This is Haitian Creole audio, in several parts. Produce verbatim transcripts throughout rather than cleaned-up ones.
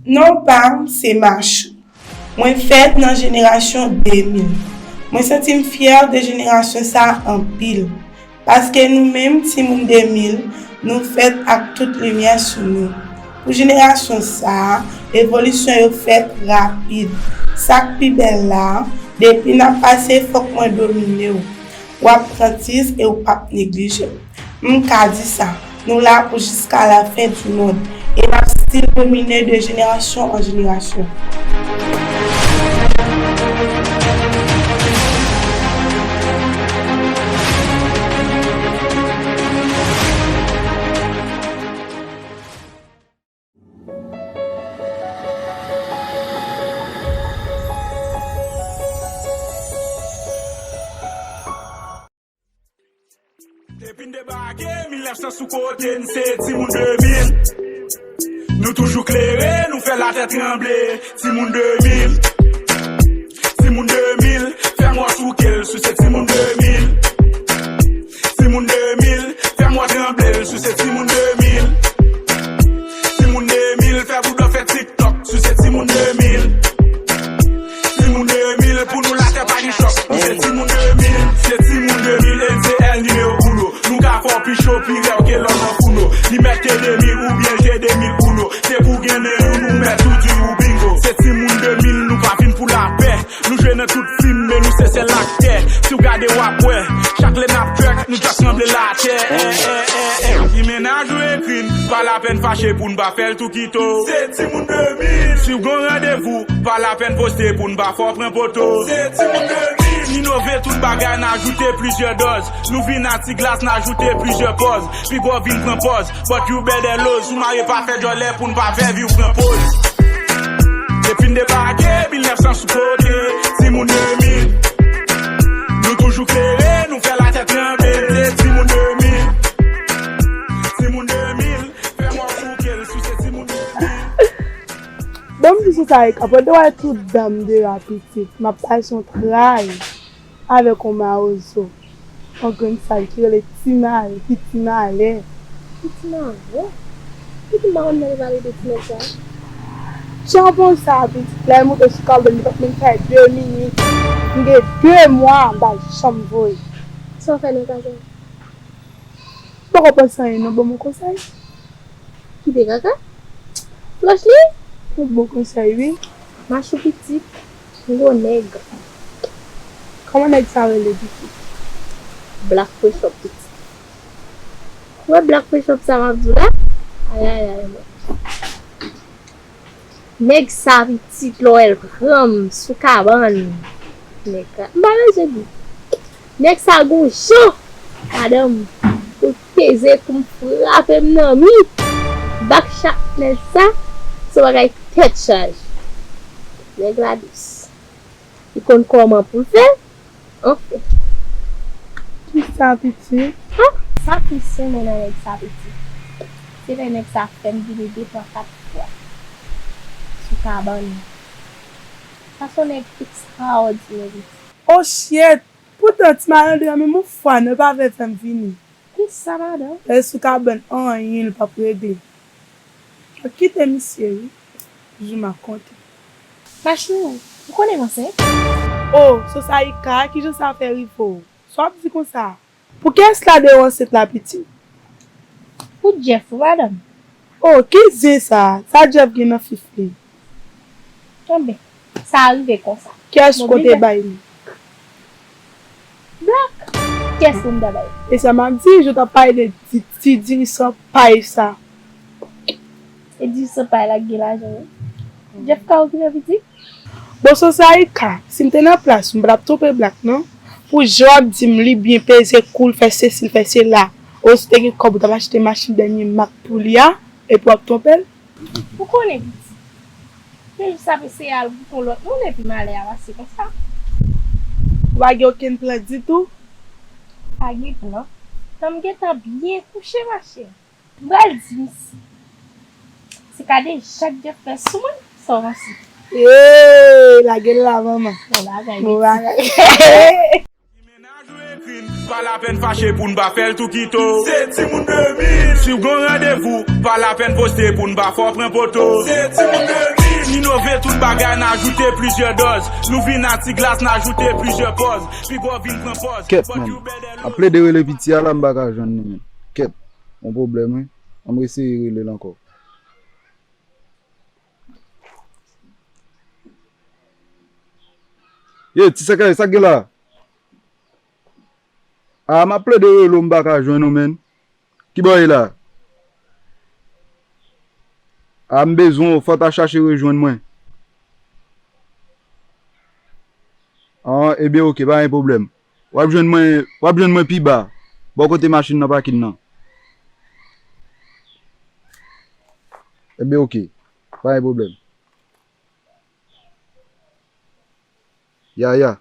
Non pa m se Machou. Mwen fèt nan jenerasyon de mil. Mwen santi m fyè de jenerasyon sa a anpil. Paske nou menm, timoun de mil, nou fèt ak tout limyè sou nou. Pou jenerasyon sa a, evolisyon yo fèt rapid. Sa k pi bèl la, depi n ap pase, fòk mwen domine w. W ap pran tis e w p ap neglije. M ka di sa, nou la pou jiska lafen di mond, e n ap still domine de jenerasyon an jenerasyon. Depi n debake, mil nèf san sou kote n, se timoun de mil. Nou toujou klere, nou fè latè tranble, timoun de mil. Timoun de mil, fè mò souke l, si w se timoun de mil. Timoun de mil, fè mò tranble l, si w se timoun de mil. Timoun de mil, fè boudò fè TikTok, si w se timoun de mil. Timoun de mil, pou nou latè pa gen chòk, nou se timoun de mil. Se timoun de mil, e se èl nimewo uno. Nou ka fè w pi cho, pi rèd ke lòm nan founo. Li mèt te de mil oubyen je de mil uno. Se pou gen de nou, nou mèt ou di ou bingo. Se timoun de mil, nou pa vin pou lapè. Nou jwe nan tout fim, men nou se sèl aktè. Si w gade, w ap wè. Chak lè n ap track, nou djòs tranble latè. Eh, eh, eh, eh. Si mennaj ou ekri n, pa lapèn fache pou n pa fè l tou kite w. Se timoun de mil. Si w gon randevou, pa lapèn poste pou n pa fè w pran poto. Se timoun de mil. N inove tout bagay, n ajoute plizyè dòz. Nou vin a ti glas, n ajoute plizyè pòz. Piga w vin pran pòz. But you better lose. Ou mare pa fè djòlè pou n pa fè vi w pran poz. Depi n debake, mil nèf san sou kote, timoun de mil. Nou toujou klere, nou fè latè tranble, se timoun de mil. Timoun de mil, fè mò souke l, si w se timoun de mil. Ban m di sou sa, Erika, pandan w wè tout dam de la pitit, m ap pase yon tray avèk yon mawozo, yon grenn sal ki rele Ti Malè, Piti Malè. Piti Malè? Piti Malè, m tande pale de ti nèg sa. Tchanpon sa, pitit, lè l monte sou kabòn, li pa t menm fè de minit. M gen de mwa, m pa janm voye. Sa w fè nan kay sa? M poko panse anyen non, ban m yon konsèy. Kite kaka. Flòch li? Yon bon konsèy, wi. Machou pitit, gwo nèg. Kòman nèg sa rele, pitit? Black Fresh Up, pitit. Ou wè Black Fresh Up sa m ap di w la? Ayayay, mwen. Nèg sa pitit, lè w wè l pran m sou kabann. Nèg sa, m pa bezwen di. Nèg sa gon jan, madanm, pou l peze kou m, frape m nan mi. Back shot nèg sa, se yon bagay tèt chaje. Nèg la dous. Li konn kòman pou l fè. Anfen. Kisa, pitit? Ha? Sa ki sou men nan nèg sa, pitit? Se lè nèg sa fè m vini de twa kat fwa sou kabann nan. Sa se yon nèg ekstraòdinè, pitit. Oh shit! Poutan ti malandren an menm yon fwa non, pa vle fè m vini. Kisa, madanm? Lè sou kabann anyen l p ap regle. Kite misye wi. Jou m ap konte. Machou, ou konnen m ansent? Oh, Sosayika, kijan sa fè rive w? Sa w ap di konsa? Pou kiyès la de w ansent la, pitit? Pou Jeff wi, madanm. Oh, ki zen sa? Sa Jeff gen nan fif li? Enben, sa rive konsa. Kiyès ou konte bay li? Black. Kiyès pou m ta bay? E sa m ap di, jan w t ap pale de ti, ti dirisan pay sa. E dirisan pay la ki gen lajan wi. Jeff ka okipe pitit? Bon, Sosayika, si m te nan plas ou, m pa t ap twonpe Black non. Pou jan w ap di m li byen peze kou l, fè sesi, l fè sela. Ou si w te gen kòb, ou t ap achte machin dènye mak pou li a, epi w ap twonpe l. Ou konnen pitit. Menm sa pe seye al goute yon lòt moun epi malè a pase konsa. Ou pa gen okenn plan ditou? Pa gen plan. Tan m gentan byen kouche, machè. M pral di misye. Se ka de jak Jeff fè sou mwen, sa w panse? Eey, lage l la, manman. Bon bagay, bon bagay. Mennaj ou ekri n, pa lapèn fache pou n pa fè l tou kite w. Se timoun de mil. Si w gon randevou, pa lapèn poste pou n pa fè w pran poto. Se timoun de mil. Tout bagay n ajoute plizyè dòz. Nou vin a ti glas, n ajoute plizyè pòz. Pigo vin pran pòz. Kèt, man. Ap plede rele piti a la, m pa ka jwenn li, man. Kèt. Yon pwoblèm, wi. An m eseye rele l ankò. Ye, ti sekre, sa k gen la? A, m ap plede rele w, m pa ka jwenn ou, man. Ki bò w ye la? A, m bezwen w, fò w ta chache rejwenn mwen. An, ebyen, oke, pa gen pwoblèm. W ap jwenn mwen, w ap jwenn mwen pi ba, bò kote machin nan pakin nan. Ebyen, oke, pa gen pwoblèm. Ya, ya.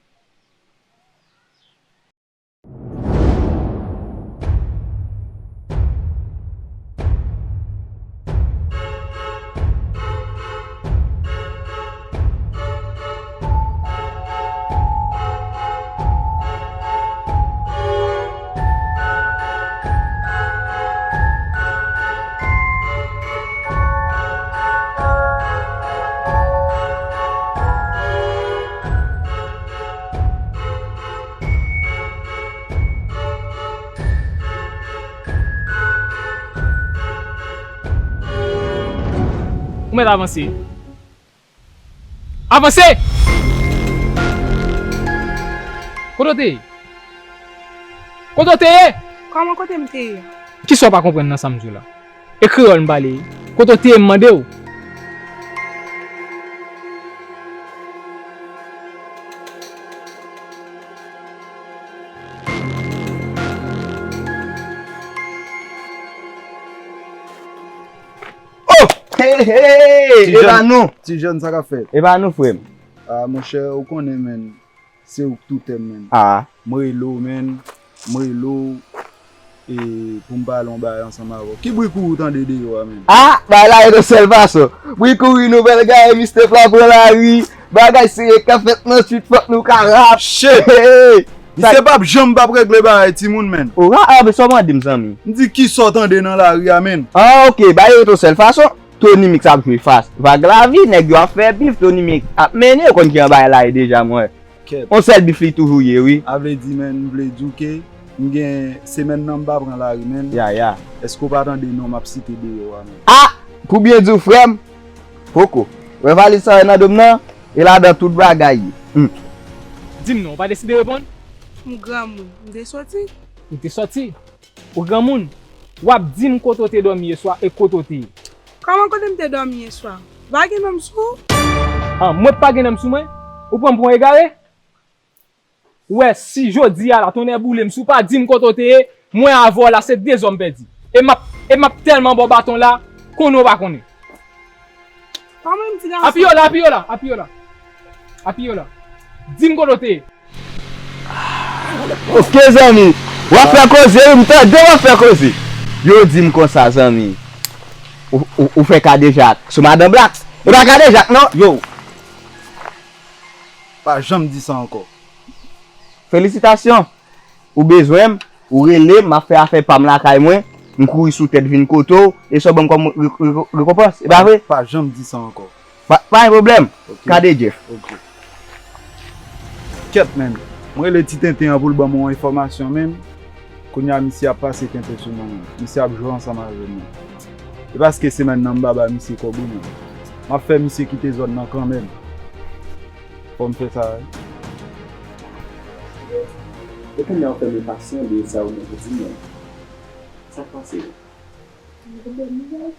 Ou mèt avanse. Avanse! Kote w te ye? Kote w te ye? Kòman kote m te ye? Kisa w pa konprann nan sa m di w la? E kreyòl m pale wi. Kote w te ye m mande w? Oh! Hey, hey! Ti jèn, e pa nou. Ti jèn, sa k ap fèt? E pa nou, frè m. Ah, monchè, ou konnen, man. Se ou k toutè m, man. Ah. Mwen rele w, man. Mwen rele w, e, pou m pale yon bagay ansanm avè w. Ki bri kouri w tande deyò a, man? Ah, bagay la e yon sèl fason. Bri kouri nouvèl gaye, Mister Fla pran lari. Bagay serye k ap fèt nan street, fòk nou ka rap. Shit! Hey, hey. Misye p ap janm p ap regle bagay timoun, man. Ora, ah, men sa w mande m, zanmi? M di kisa w tande nan lari a, man? Ah, oke, bagay yo t yon sèl fason. Tony Mix ap jwe fas Vag Lavi, nèg yo ap fè bif, Tony Mix ap mennen, ou konn kijan bagay la ye deja, mwen. Kèt. On sèl bif li toujou ye, wi. A vle di, man, m vle di w ke m gen semèn nan m pa pran lari, man. Ya, ya. Èske w pa tande non m ap site deyò a, man? Ah! Pou byen di w, frè m, poko. Wè valiz sa w wè nan do m nan? E ladan tout bagay ye. Hmm. Di m non, ou pa deside reponn? M granmoun, m te soti. Ou te soti? Ou granmoun? W ap di m kote w te dòmi yèswa e kote w te ye. Kòman kote m te dòmi yèswa? Pa gen non m sou ou? Ah, mwen pa gen non m sou mwen? Ou pran m pou yon egare? Ou wè, si jodi a la, tonnè boule m, si w pa di m kote w te ye, mwen avè w la, se dezòm pèdi. E m ap, e m ap tèlman ba w baton la, konnen w pa konnen. Pa mwen m ti gason. Apiye w la, apiye w la, apiye w la. Apiye w la. Di m kote w te ye. Oke, zanmi. W ap fè koze, wi, m tande w ap fè koze. Yo di m konsa, zanmi. Ou, ou, ou fè kadejak sou madan Black. E pa kadejak, non? Yo. Pa janm di sa ankò. Felisitasyon. Ou bezwen m, ou rele m, m ap fè afè pa m lakay mwen, m kouri sou tèt vin kote w, e sa w ban m kòm re-, re-, rekonpans, e pa vre? Pa janm di sa ankò. Pa, pa gen pwoblèm. Ok. Kade Jeff. Ok. Kèt, man. Mwen rele Ti Tenten an pou l ban m yon enfòmasyon, man. Kounye a, misye ap pase tenten sou mwen, man. Misye ap jwe ansanm avè m, man. E paske semèn nan m pa ba misye kòb, wi, man. M ap fè misye kite zòn nan kanmenm. Fò m fè sa, wi. E kounye a w fè m enpasyan de sa ou gen pou di m nan. Sa k pase? Yon bòn nouvèl.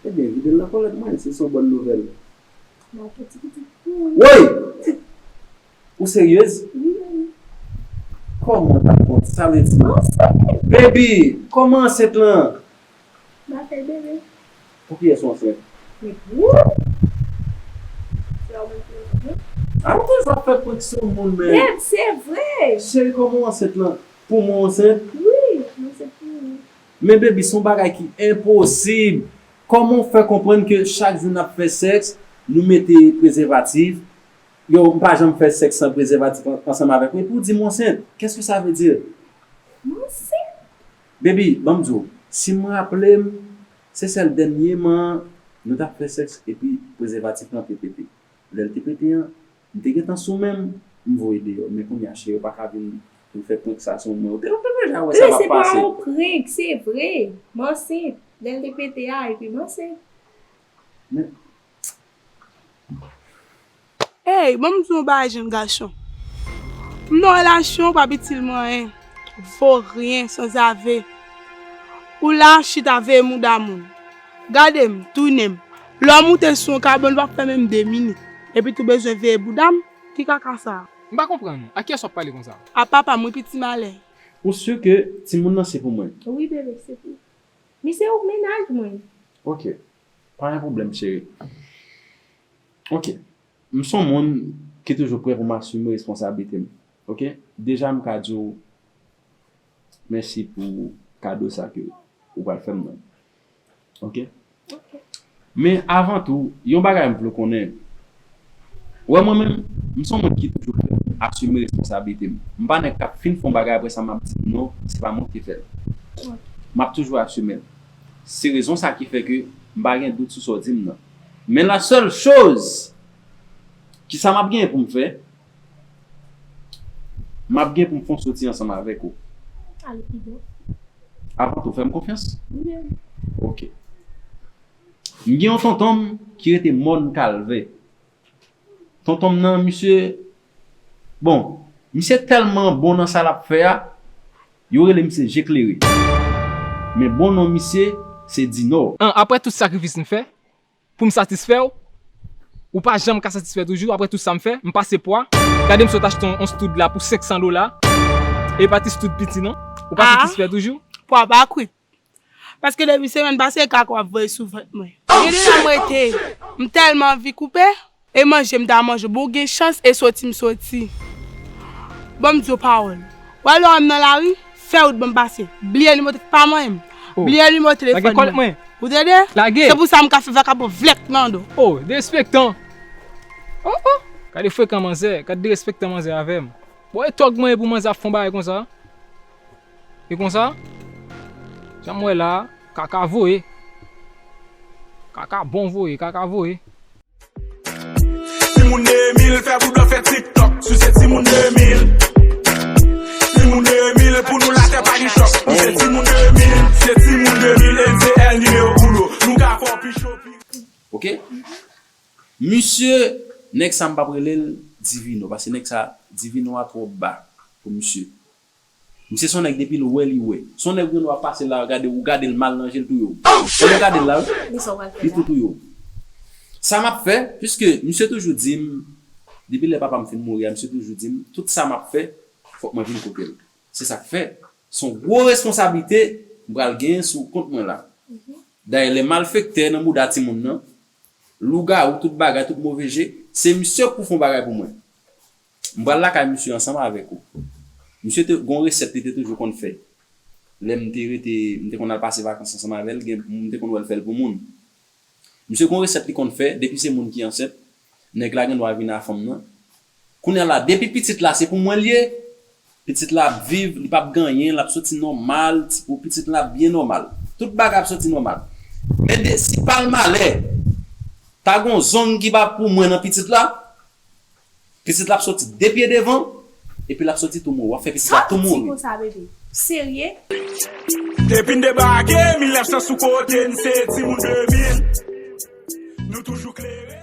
Ebyen, vide l nan kòlèt mwen, si se yon bòn nouvèl. M achte ti pitit pou ou. Woy! Ou seryez? Wi, baby. Kòman w ta konn sa vle di? M ansent. Baby, kòman ansent lan? M a fè bebe. Pou kiyès ou ansent? Men pou ou. Se ou menm ki ansent. A, ou toujou ap fè prank sou moun, men. Beb, se vre. Cheri, kòman w ansent lan? Pou mwen w ansent? Wi, m ansent pou ou. Men, baby, se yon bagay ki enposib. Kòman w fè konprann ke chak jou n ap fè sèks, nou mete prezèvatif? Yo, m pa janm fè sèks san prezèvatif an-, ansanm avèk ou. Epi w di m w ansent. Qu'est-ce que ça veut dire? M ansent. Baby, ban m di w, si m raple m, se sèl dènyeman, Nou t ap fè sèks epi prezèvatif lan te pete. Lè l te pete an, m te gentan sou men m, m voye deyò. Men kounye a, cheri, ou pa ka vin pou fè prank sa sou mwen. Ou te, ou te deja wè sa k ap pase. Lè se pa yon prank, se vre. M ansent. Lè l te pete a, epi m ansent. Men, Ey, ban m di w yon bagay, jenn gason. M nan yon relasyon, w p ap itil mwen anyen. Voryen, sanzave. Ou la, chita veye mouda moun. Gade m, tounen m. Lè w moute sou yon kabann, w p ap fè menm de minit. Epi tou bezwen veye bouda m? Ki kaka sa a? M pa konprann ou. A kiyès w ap pale konsa? A papa m, wi, piti malè. Ou si ke timoun nan se pou mwen? Wi, bebe, se pou ou. Misye ou mennaj mwen. Ok. Pa gen pwoblèm, cheri. Ok. M se yon moun ki toujou prè pou m asime responsablite m. Ok? Deja m ka di w mèsi pou kado sa ke ou pral fè m nan. Ok? Men avan tou, yon bagay m vle w konnen. Ou wè mwen menm, m se yon moun ki toujou prè pou m asime responsablite m. M pa nèg k ap fin fè yon bagay apre sa m ap di non, se pa mwen ki te fè l. M ap toujou asime l. Se rezon sa ki fè ke m pa gen dout sou sa w di m nan. Men la sèl choz, kisa m ap genyen pou m fè? M ap gen pou m fè yon soti ansanm avèk ou. Ale pi bon. Avan tou, fè m konfyans. Wi. Ok. M gen yon tonton m ki rete Mòn Kalvè. Tonton m nan, misye, bon, misye tèlman bon nan sa l ap fè a, yo rele misye Je Klere. Men bon non misye, se Dinò. An, aprè tout sakrifis m fè, pou m satisfè w, ou pa janm ka satisfè toujou, aprè tout sa m fè, m pase pwa, gade m sot achte yon, yon stoud la pou senk san dola, e pa ti stoud piti non, ou pa satisfè toujou? Pwa pa kwi. Paske depi semèn pase e kaka w ap voye sou vant mwen. Gade la m rete, m tèlman anvi koupe, e manje m ta manje, bon gen chans e soti m soti. Ban m di w pawòl. W al wè m nan lari, fè wout ban m pase. Bliye nimewo telefòn, pa manyen m. Bliye nimewo telefòn mwen. Ou tande? Lage. Se pou sa m ka fè vakabon vlèk nan do. Oh, derespektan. Oh, oh. Gade frekan manzè, gade derespektan manzè avè m. Bon, e tòg mwen ye pou manzè ap fè yon bagay konsa? E konsa? Jan m wè la, kaka voye. Kaka bon voye, kaka voye. Timoun de mil fè boudò fè TikTok, si w se timoun de mil. Timoun de mil pou nou latè pa gen chòk, nou se timoun de mil. Se timoun de mil, N C L nimewo uno, nou ka fè w pi cho pi. Ok. Misye, nèg sa m p ap rele l Divino, paske nèg sa, Divino a twò ba pou misye. Misye se yon nèg depi l wè li wè. Se yon nèg ou gen dwa pase la, gade, ou gade l mal nan je l touye w. Ou gade l la wi, li tou touye w. Sa m ap fè, piske misye toujou di m, depi lè papa m fin mouri a, misye toujou di m, tout sa m ap fè, fòk mwen vin kote l. Se sa k fè, se yon gwo responsablite m pral genyen sou kont mwen la. Dayè, lè malfektè nan mouda timoun nan, lougawou, tout bagay, tout move je, se misye k pou fè yon bagay pou mwen. M pral lakay misye ansanm avèk ou. Misye te gon resèt li te toujou konn fè. Lè m te rete, m te konn al pase vakans ansanm avè l, gen, m te konn wè l fè l pou moun. Misye gon resèt li konn fè, depi se moun ki ansent, nèg la gen dwa vin a fanm nan. Kounye a la, depi pitit la se pou mwen l ye, pitit la ap viv, li p ap gen anyen, l ap soti nòmal, ti pou pitit la ap byen nòmal. Tout bagay ap soti nòmal. Men de, si pa l malè, ta gon zong ki pa pou mwen nan pitit la, pitit la ap soti de pye devan, epi l ap soti tou mouri. W ap fè pitit la tou mouri. Sa w di konsa, bebe? Serye? Depi n debake, mil nèf san sou kote n, se timoun de mil. Nou toujou klere.